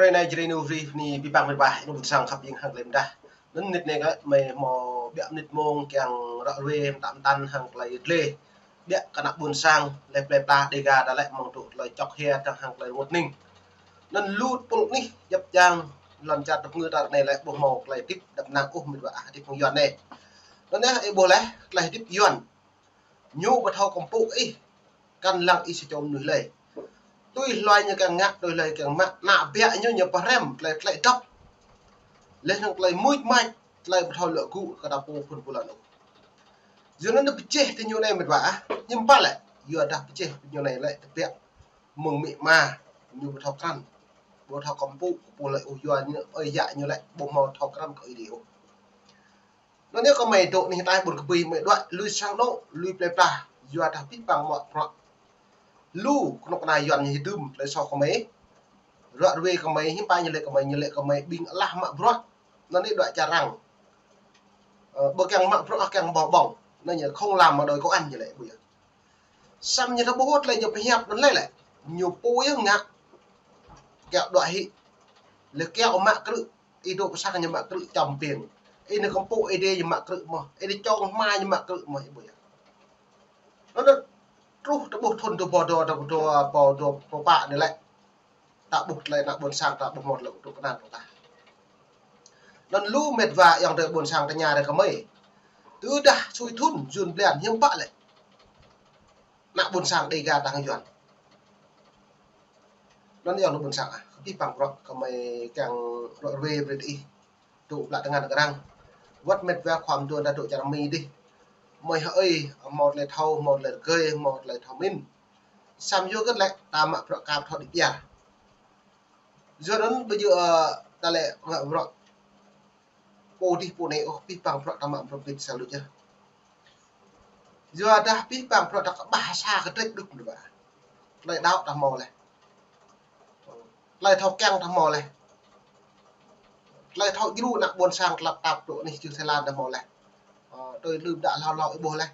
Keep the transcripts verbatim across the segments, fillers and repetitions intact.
Anai jrê nu rih ni pi păng mĭt wa, ih ană ƀuôn sang khăp ing hăng tơlơi mơdah. Anŭn mơnit anai kơ mơi hmâo ƀiă mơnit mông kiăng ră ruai mơtam mơtăn hăng tơlơi gleh. Ƀiă kơ ană ƀuôn sang, lĕ plơi pla Dega ta lĕ mơ̆ng tŭ tơlơi čŏk hia tơ̆ng hăng tơlơi rơngot hning. Anŭn lu tơpul anih djăp djang lŏn čar tơpơngư ta anai lĕ ƀu hmâo tơlơi hơdip đăp năng ôh mĭt wa, hơdip hăng Yuan anai. Anŭn yơh, ih ƀuh lĕ, tơlơi hơdip Yuan. Ñu ƀu thâo kơmpŭ ih, kăn lăng ih sa čô mơnuih lơi. Tui hluai ñu kiăng ngă, tui hluai kiăng mă, ană ƀiă ñu, ñu pơhrăm, tơlơi, tơlơi dŏp. Leh anŭn tơlơi muč mač, tơlơi ƀu thâo luă gŭ kơ ta pô phun pô lăn ôh. Yua anŭn pơjeh tơ ñu anai mĭt wa ah, hiư̆m pă lĕ, yua dah pơjeh tơ ñu anai lĕ tơbiă mơ̆ng amĭ ama, ñu ƀu thâo krăn, ƀu thâo kơmpŭ, pô lơi ôh yua ñu, ơi yă ñu lĕ ƀu hmâo thâo krăn kơ Ơi Adai ôh. Anŭn yơh kơ mơi dŏ anih ataih ƀôn kơbơi mơi đuaĭ lui sang anŏ, lui plơi pla, yua dah pih păng mă bruă. Lu kơnuk kơna Yuan ñu hơdôm tơlơi soh kơ mơi. Ră ruai kơ mơi, hiư̆m pă ñu lĕ kơ mơi, ñu lĕ kơ mơi ƀing alah mă bruă. Anŭn yơh đuaĭ čar arăng. Ơ, ƀu kiăng mă bruă, kiăng ƀơ̆ng ƀơ̆ng. Anŭn ñu không làm mà đòi công ăn ñu lĕ, ƀu yơh. Samơ̆ ñu thâo ƀuh tơlơi ñu pơhiăp anŭn lĕ lĕ. Ñu pô yơh ngă. Kiăo đuaĭ hĭ. Lĕ kiăo mă krư̆. Ih dŏ pơ sang ñu mă krư̆ čăm piêng. Ih nao kơmpŭ Ơi Adai ñu mă krư̆ mơ̆n. Ih nao čŏng hma ñu mă krư̆ mơ̆n, ih ƀuh yơh. Anŭn truh ta ƀuh thŭn dua rơbâo dua, ta ƀuh dua rơbâo dua pluh pă anai lĕ. Ta ƀuh tơlơi ană ƀuôn sang ta ƀuh mơ̆t lĕ tŭ kơnang tŭ tah. Anŭn lu mĕt wa ayŏng adơi ƀuôn sang tơña rai kơ mơi. Tơdah sui thŭn, jŭn blan, hiư̆m pă lĕ ană ƀuôn sang Dega ta hăng Yuan. Anŭn ayŏng adơi ƀuôn sang ah, kơ pih păng bruă kơ mơi kiăng ră ruai brơi tơ ih. Tŭ pla tơngan kơ arăng. Wơ̆t mĕt wa khua mơduôn ta dŏ čar Mi dih. Mơi hơơi, hmâo tơlơi thâo, hmâo tơlơi rơgơi, hmâo tơlơi thâo mĭn. Samơ̆ yua hơget lĕ, ta mă bruă kơ ƀu thâo đĭ kyar. Yua anŭn ƀu djơ̆, ơ, ta lĕ mă bruă pô dih pô anai ôh, pih păng bruă ta mă bruă pit sa lu čơ. Yua dah pih păng bruă ta kơƀah sa kơdrĕč đŭk mơ̆n ƀă. Tơlơi đaŏ ta hmâo leh. Tơlơi thâo kiăng ta hmâo leh. Tơlơi thâo djru ană ƀuôn sang tơlăp tap tŭ anih čư̆ Thái Lan ta hmâo leh. Ơ, tui lơ̆m đă hlâo hlâo ih ƀuh leh.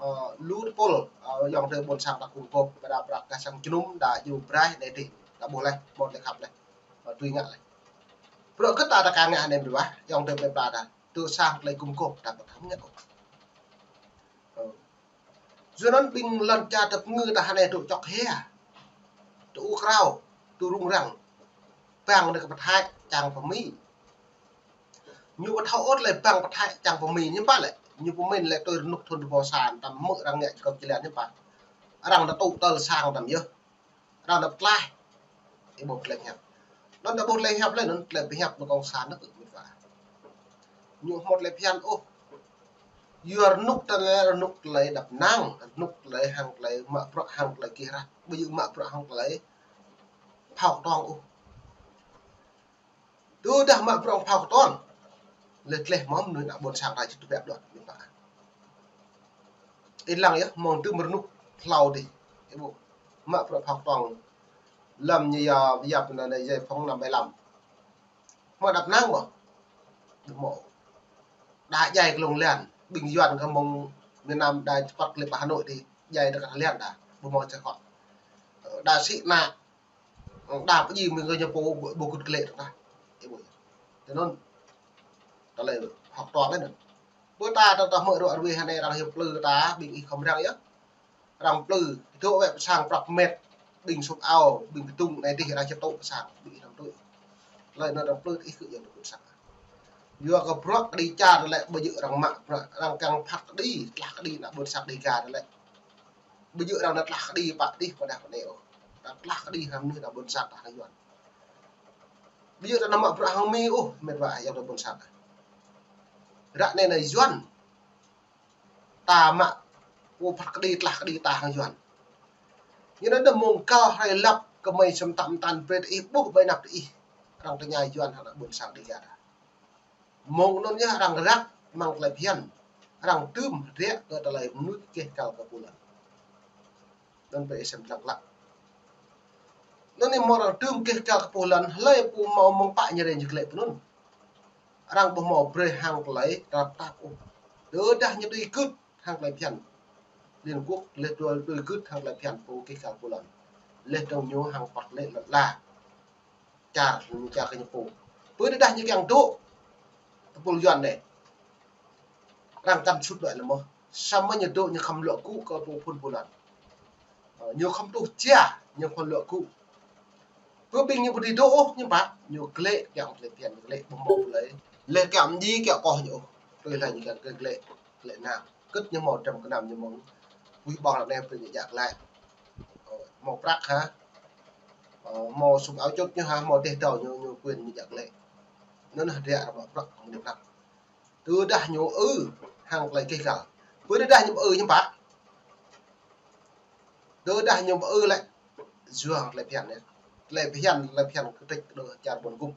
Ơ, lu tơpul, ơ, ayŏng adơi ƀuôn sang ta kŭm kôp, ƀôdah prăk kơ sang jơnum, đa djru braih anai dih, ta ƀuh leh, mơ̆t lĕ khăp leh. Ơ, tui ngă leh. Bruă hơget ta, ta kiăng ngă anai mĭt wa, ayŏng adơi plơi pla ta. Tŭ sang tơlơi kŭm kôp, ta ƀu thâo ngă ôh. Ơ. Yua anŭn ƀing lŏn čar tơpơngư ta hơnai tŭ čŏk hia. Tŭ krao, tŭ rŭng răng. Bang anai kơ pơthai čang pơ Mi. Ñu ƀu thâo ôh tơlơi bang pơthai čang pơ Mi, hiư̆m pă lĕ. Ñu pơmĭn lĕ tui rơnŭk thŭn dua rơbâo sa, tăm mơ̆ arăng ngă čơkơp čơlan hiư̆m pă. Arăng ta tŭ tơl sang tăm yơh. Arăng ta pơtlaih. Ih ƀuh tơlơi pơhiăp. Anŭn ta ƀuh tơlơi pơhiăp lĕ, anŭn tơlơi pơhiăp mơ̆ng kông san anŭn kơ mĭt wa. Ñu hmâo tơlơi phiăn ôh. Yua rơnŭk ta lĕ rơnŭk tơlơi đăp năng, rơnŭk tơlơi hăng tơlơi mă bruă hăng tơlơi kih rah. Ƀu djơ̆ mă bruă hăng tơlơi phao kơtuang ôh. Tơdah mă bruă phao kơtuang. Lĕ gleh mơ̆n mơnuih ană ƀuôn sang ta či tơbiă đuaĭ mĭt wa. Ih lăng yơh, mơ̆ng tơm rơnŭk hlâo dih. Ih ƀuh. Mă bruă phao kơtuang. Lăm ñu yap, yap anai anai giải phóng năm bảy lăm. Hmâo đăp năng ƀơh. Ƀu hmâo. Đa djai kơ lông lan. Ƀing Yuan kơ mơ̆ng miền Nam đa čơpăt lĕ pơ Hà Nội dih. Djai đa kơ lan đa. Ƀu hmâo čơkŏ. Đa sĭ ană. Đa pơjing mơ̆ng kơ ñu pô ƀu, ƀu kŭt klĕ ta. Ih ƀuh. Tui anŭn. Tơlơi hŏk tuang anŭn. Ƀu ta, ta, ta hmư̆ ră ruai hơnai arăng hiăp plư ta, ƀing ih khŏm răng yơh. Arăng plư, dŏ wĕ pơ sang prăp mĕt, ƀing sŭp ao, ƀing pơdŭng anai dih arăng čơtŭ pơ sang, ƀing ih arăng tui. Tơlơi anŭn arăng plư ih kơ yơh tŭ pơ sang. Yua kơ bruă kơđi čar lĕ ƀu djơ̆ arăng mă, bruă arăng kiăng phat kơđi, tlah kơđi ană ƀuôn sang Dega lĕ. Ƀu djơ̆ arăng nao tlah kơđi pă dih pơdah pơ anai ôh. Ta tlah kơđi hăng mơnuih ta ƀuôn sang ta hăng Yuan. Ƀu djơ̆ ta nao mă bruă hăng Mi ôh, mĕt wa ayŏng adơi ƀuôn sang. Ră anai anai Yuan. Ta mă pô phat kơđi tlah kơđi ta hăng Yuan. Yua anŭn mơ̆ng kâo hrơi lăp kơ mơi sum tam tan brơi tơ ih ƀuh ƀơi anăp tơ ih. Arăng tơña Yuan hăng ană ƀuôn sang Dega ta. Mơ̆ng anŭn yơh arăng răk mơ̆ng tơlơi phiăn. Arăng tơm hơdră kơ tơlơi mơnuih keh kăl kơ pô lăn. Anŭn ƀơi ih sem lăng lăng. Anŭn yơh mơ̆ng arăng tơm keh kăl kơ pô lăn, hlơi pô hmâo mơ̆ng pă ñu rai ñu gleh pơ anŭn. Arăng ƀu hmâo brơi hăng tơlơi tơnap tap ôh. Tơdah ñu tui gưt hăng tơlơi phiăn. Liên Quốc lĕ tui, tui gưt hăng tơlơi phiăn pô keh kăl pô lăn. Lĕ tơ̆ng ñu hăng păt lĕ lăn la. Čar, ñu čar kơ ñu pô. Pơ tơdah ñu kiăng dŏ tơpul Yuan anai, arăng kăn sut đuaĭ lơ̆m mơh. Samơ̆ ñu dŏ ñu khŏm luă gŭ kơ pô phŭn pô lăn. Ơ, ñu khŏm tuh jia, ñu khŏm luă gŭ. Pơ ƀing ñu ƀu dưi dŏ ôh, ñu pă, ñu glaĭ kiăng tơlơi phiăn, ñu glaĭ ƀu hmâo tơlơi. Lĕ kiăng mơñi kiăng koh ñu ôh. Tui hluai ñu kiăng glaĭ, glaĭ nao. Kơ̆t ñu hmâo trăm kơnăm ñu mơ̆ng. Wih ƀong lăng anai pơ ñu jak glaĭ. Ơ, hmâo prăk hă? Ơ, hmâo sum ao čut ñu hă? Hmâo dêh dâo ñu, ñu quyền ñu jak glaĭ. Anŭn hơdră ră mă prăk, mơ̆ng anai prăk. Tơdah ñu ư hăng tơlơi keh găl. Pơ tơdah ñu ư ñu pă. Tơdah ñu ư lĕ yua hăng tơlơi phiăn anai. Tơlơi phiăn, tơlơi phiăn kơtrĕč kơđơ čar ƀôn gŭm.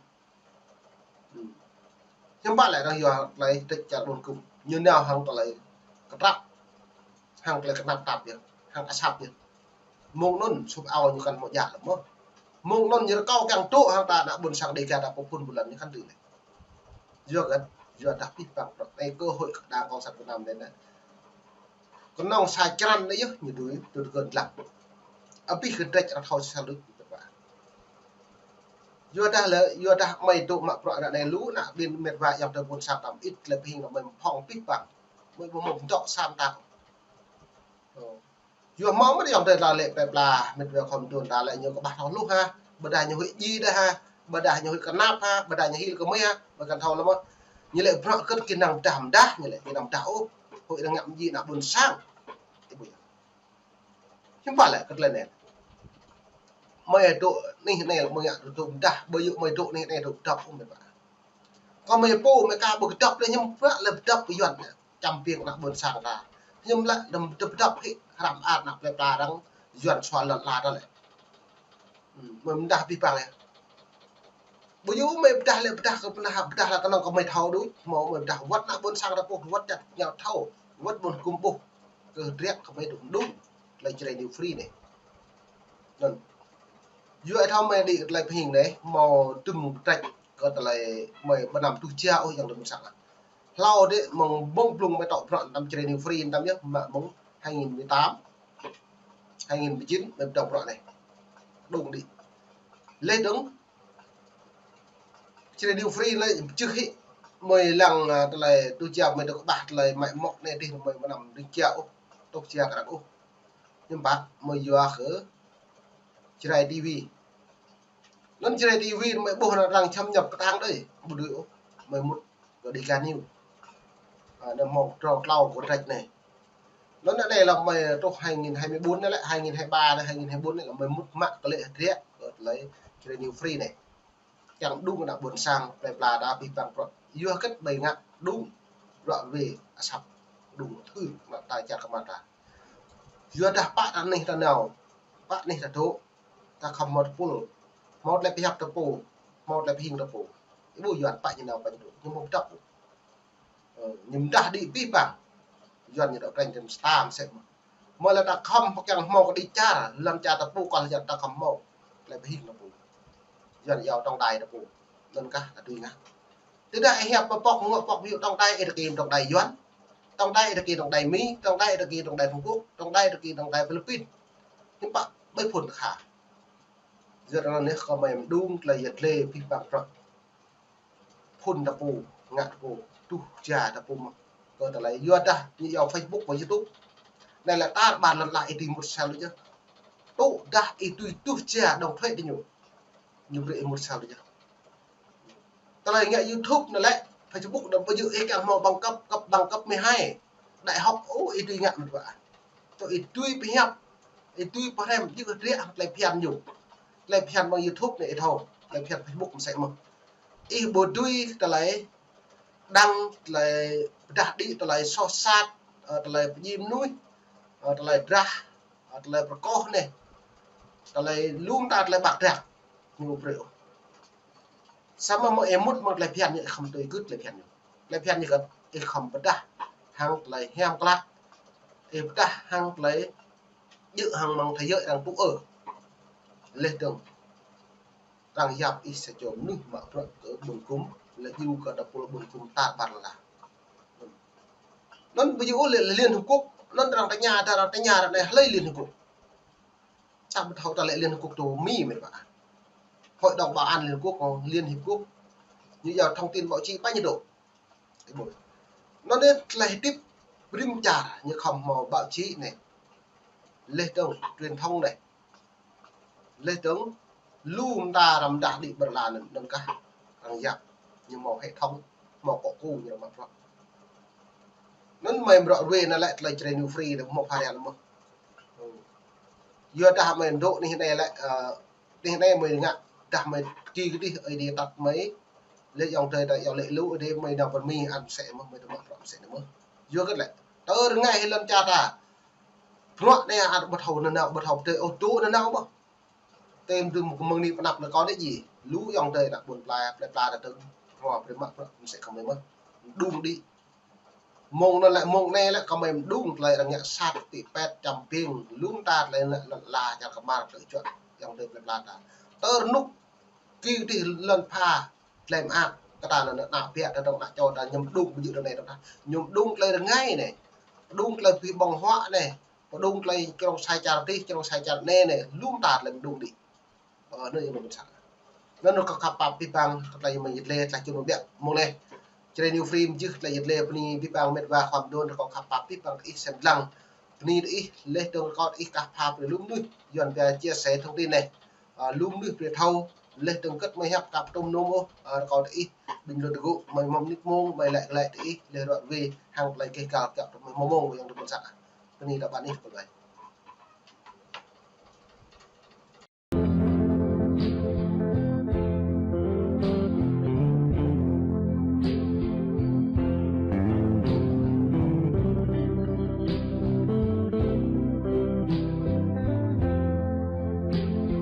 Hmm. Hiư̆m pă lĕ arăng yua tơlơi kơtrĕč čar ƀôn gŭm. Ñu nao hăng tơlơi kơtrăp. Hăng tơlơi kơnăp tap yơh. Hăng asăp yơh. Mơ̆ng anŭn sum ao ñu kăn hmâo jak lơ̆m mơh. Mơ̆ng anŭn ñu rơkâo kiăng dŏ hăng ta ană ƀôn sang Dêga ta pô phŭn pô lăn ñu kăn dưi lĕ. Yua kơ, yua dah pih pang prăk. Anai cơ hội Đảng Cộng sản Việt Nam anai nă. Kơnơ̆ng sa črăn anai yơh ñu dưi, tui tơgơ̆n lăng. Abih kơtrĕč arăng thâo sa lŭt. Yua dah lĕ, yua dah mơi dŏ mă prăk ră anai lu, ană ƀing met wa ayŏng adơi ƀôn sang tăm ĭt lĕ pơhing lĕ mơi mơphŏng pih pang. Mơi ƀu mơ̆ng dŏ sam ta. Ơ. Yua hmâo mơ̆n ayŏng adơi ta lĕ plơi pla, met wa khŏm dŏ ta lĕ ñu kơƀah thâo hluh hă, ƀôdah ñu huĭ djai đah hă, ƀôdah ñu huĭ kơnăp hă, ƀôdah ñu hil kơ mơi hă, ƀu kăn thâo lơ̆m mơh. Ñu lĕ bruă kơ̆t kơ năng pơdah mơdah, ñu lĕ kơ năng pơdah ôh, huĭ năng ngă mơñi ană ƀôn sang. Ih ƀuh yơh. Hiư̆m pă lĕ kơ tơlơi anai. Mơi dŏ anih anai lĕ mơi ngă dŏ pơdah, ƀu djơ̆ mơi dŏ anih anai dŏ pơdŏp ôh met wa. Kơ mơi pô mơi ka ƀu kơdŏp lĕ hiư̆m pă lĕ pơdŏp kơ Yuan anai. Čăm ƀing ană ƀôn sang ta. Hiư̆m lĕ đăm tơpơdŏp hĭ hrăm ar ană plơi pla arăng Yuan sua lŏn ala ta lĕ. Hmm, mơi mơdah pih pang yơh. Ƀu djơ̆ mơi pơdah lĕ pơdah kơ pơnah pơdah lĕ kơnơ̆ng kơ mơi thâo đôč, hmâo mơi pơdah wơ̆t ană ƀôn sang ta pô wơ̆t čăt ñu thâo, wơ̆t ƀôn gŭm ƀuh. Kơ hơdră kơ mơi dŏ mơdung, tơlơi Jrai New Free anai. Anŭn. Yua ih thâo mơi đĭ tơlơi pơhing anai, hmâo tŭm kơtrĕč kơ tơlơi mơi ƀu năm tuh jia ôh ayŏng adơi ƀôn sang. Hlâo đĭ mơ̆ng ƀơ̆ng blung mơi dŏ bruă tăm Jrai New Free tăm yơh, mă mơ̆ng hai nghìn mười tám, hai nghìn mười chín mơi dŏ bruă anai. Đung đĭ. Leh dơ̆ng, Jrai New Free lĕ čih hĭ mơi lăng, ơ, tơlơi tuh jia mơi dŏ kơƀah tơlơi mă mŏk anai dih mơi ƀu năm tuh jia ôh, tuh jia kơ arăng ôh. Hiư̆m pă mơi yua kơ Jrai TV. Anŭn Jrai TV mơi ƀuh anŭn arăng čăm ñăp kơtang đơi, ƀu dưi ôh, mơi mŭt kơ Dêga News. Ơ, anŭn hmâo trŏ klâo kơtrĕč anai. Anŭn anai lĕ mơi truh hai nghìn hai mươi bốn anai lĕ, hai nghìn hai mươi ba anai, hai nghìn hai mươi bốn anai lĕ mơi mŭt mă kơ lĕ hơdră kơ tơlơi Jrai New Free anai. Kiăng đung ană ƀôn sang plơi pla ta pih pang prăk. Yua kơ ƀai ngă đung bruă wai asăp đung thưr mă ta čar kơ mă ta. Yua dah pă ta anih ta nao, pă anih ta dŏ, ta khŏm hmâo tơpul, hmâo tơlơi pơhiăp ta pô, hmâo tơlơi pơhing ta pô. Ih ƀuh Yuan pă ñu nao pă ñu dŏ, ñu hmâo pơdŏp. Ơ, ñu mơdah đĭ pih pang. Yuan ñu dŏ krĕng tơm stam sĕ mơ̆. Mơ̆ lĕ ta khŏm pơkiăng hmâo kơ đĭ čar, lăm čar ta pô kơ lĕ ta khŏm hmâo. Tơlơi pơhing ta pô. Yuan iâu tŏng đai ta pô. Anŭn kah ta tui ngă. Tơdah ih hiăp pơpŏk ngŏ pŏk ƀu djơ̆ tŏng đai ih tơkĭ tŏng đai Yuan. Tŏng đai ih tơkĭ tŏng đai Mi, tŏng đai ih tơkĭ tŏng đai Trung Quốc, tŏng đai ih tơkĭ tŏng đai Philippin. Hiư̆m pă ƀai phŭn tơkha. Yua anŭn anai kơ mơi mơdung tơlơi yăt lĕ pih pang prăk. Phŭn ta pô, ngă ta pô, tuh jia ta pô mơ̆. Kơ tơlơi yua dah ñu iâu Facebook ƀơi YouTube. Anai lĕ tar ƀar lŏn ala ih tui mŭt sel đôč yơh. Tơdah ih tui tuh jia đóng thuế đĭ ñu. Ñu brơi ih mŭt sel đôč yơh. Tơlơi ngă YouTube anai lĕ, Facebook anŭn ƀu djơ̆ ih kiăng hmâo bằng cấp, cấp, bằng cấp mười hai, đại học ôh ih dưi ngă mơ̆n ƀă. Tơ ih dưi pơhiăp, ih dưi pơhrăm, djơ̆ hơdră tơlơi phiăn ñu. Tơlơi phiăn mơ̆ng YouTube anai ih thâo, tơlơi phiăn Facebook mơsĕ mơ̆n. Ih ƀu dưi tơlơi đăng, tơlơi pơdah đĭ, tơlơi soh sat, ơ, tơlơi pơdjai mơnuih, ơ, tơlơi drah, ơ, tơlơi pơrơkoh anai. Tơlơi lŏm ta tơlơi ƀăk drah. Ñu brơi ôh. Samơ̆ mơ̆ ih mŭt mơ̆ng tơlơi phiăn ñu ih khŏm tui gưt tơlơi phiăn ñu. Tơlơi phiăn ñu kơ ih khŏm pơdah hăng tơlơi hiam klă. Ih pơdah hăng tơlơi djơ̆ hăng mơ̆ng thế giới arăng tŭ ư. Leh dơ̆ng. Arăng yap ih sa čô mơnuih mă bruă kơ ƀôn gŭm, lĕ djru kơ tơpul ƀôn gŭm tar ƀar lŏn ala. Anŭn ƀu djơ̆ ôh lĕ Liên Hợp Quốc, anŭn arăng tơña, arăng tơña ră anai hlơi Liên Hợp Quốc. Čăm ƀu thâo ta lĕ Liên Hợp Quốc tơ Mi mơ̆n ƀă. Hội đồng Bảo an Liên Quốc, Liên Hiệp Quốc. Ñu yua thông tin báo chí ƀañ ñu dŏ. Anŭn anai tơlơi hơdip brĭm čar ñu khŏm hmâo báo chí anai. Laih dơ̆ng truyền thông anai. Laih dơ̆ng lu mơta răm dah đĭ ƀơi lŏn anŭn, anŭn kah arăng yap ñu hmâo hệ thống, hmâo kŏ ku ñu răm mă bruă. Anŭn mơi mrŏ ruai anai lĕ tơlơi Jrai New Free anai hmâo phara anŭn mơ̆n. Yua dah mơi dŏ anih anai lĕ, ơ, anih anai mơi ngă, dah mơi kơđi kơđi Ơi Adai tăt mơi. Lĕ ayŏng adơi ta ayŏng lĕ lu Ơi Adai mơi nao pơ Mi ăn mơsĕ mơ̆n, mơi tơmă bruă mơsĕ anŭn mơ̆n. Yua hơget lĕ? Tơring ai hĭ lŏn čar ta. Bruă anai ăt ƀu thâo nanao, ƀu thâo pơdơi ôh, dŏ nanao mơ̆n. Tơm tơm kơ mơ̆ng anai pơ anăp anai kâo anai djai. Lu ayŏng adơi ană ƀôn plơi, plơi pla ta tơ̆ng. Bruă brơi mă bruă mơsĕ kơ mơi mơ̆n. Mơđung đĭ. Mơ̆ng anŭn lĕ, mơ̆ng anai lĕ kơ mơi mơđung tơlơi arăng ngă sat, pĭ pet, čăm ƀing, lu mơta tơlơi anŭn lĕ, lŏn ala čar kơmar tơlơi čuă, ayŏng adơi plơi pla ta. Tơrơnŭk kơ kơđi lŏn pha, tơlơi mơak, kơ ta anŭn ană ƀiă ta dŏ ană čô ta ñu mơđung ƀu djơ̆ tơ anai dŏ ta. Ñu mơđung tơlơi rơngai anai. Mơđung tơlơi pơhing ƀơ̆ng huă anai. Mơđung tơlơi čơrông sai čar adih, čơrông sai čar anai anai, lu mơta tơlơi mơđung đĭ. Ơ, anŭn yơh mơ̆n sa. Anŭn kâo khăp pap abih bang, tơlơi mơi yơh lĕ, tơlơi čun mơbiă mơ̆ng anai. Jrai New Free mơjưh tơlơi yơh lĕ, bơni abih bang mĕt wa khua mơdôn, kâo khăp pap abih bang ih sem lăng. Bơni ih, laih dơ̆ng rơkâo ih kah pha brơi lu mơnuih, Yuan pia chia sẻ thông tin anai. Ơ, lu mơnuih brơi thâo, laih dơ̆ng hơget mơi hiăp ăt ƀu tŭ mơnum ôh, ơ, rơkâo ih bình luận tơgŭ, mơi hmâo mơnit mông, mơi lĕ lĕ ih, laih ruă wê, hăng tơlơi keh gal kiăo tơ mơi hmâo mông, ayŏng adơi ƀôn sang. Bơni tơpă anih tơlơi.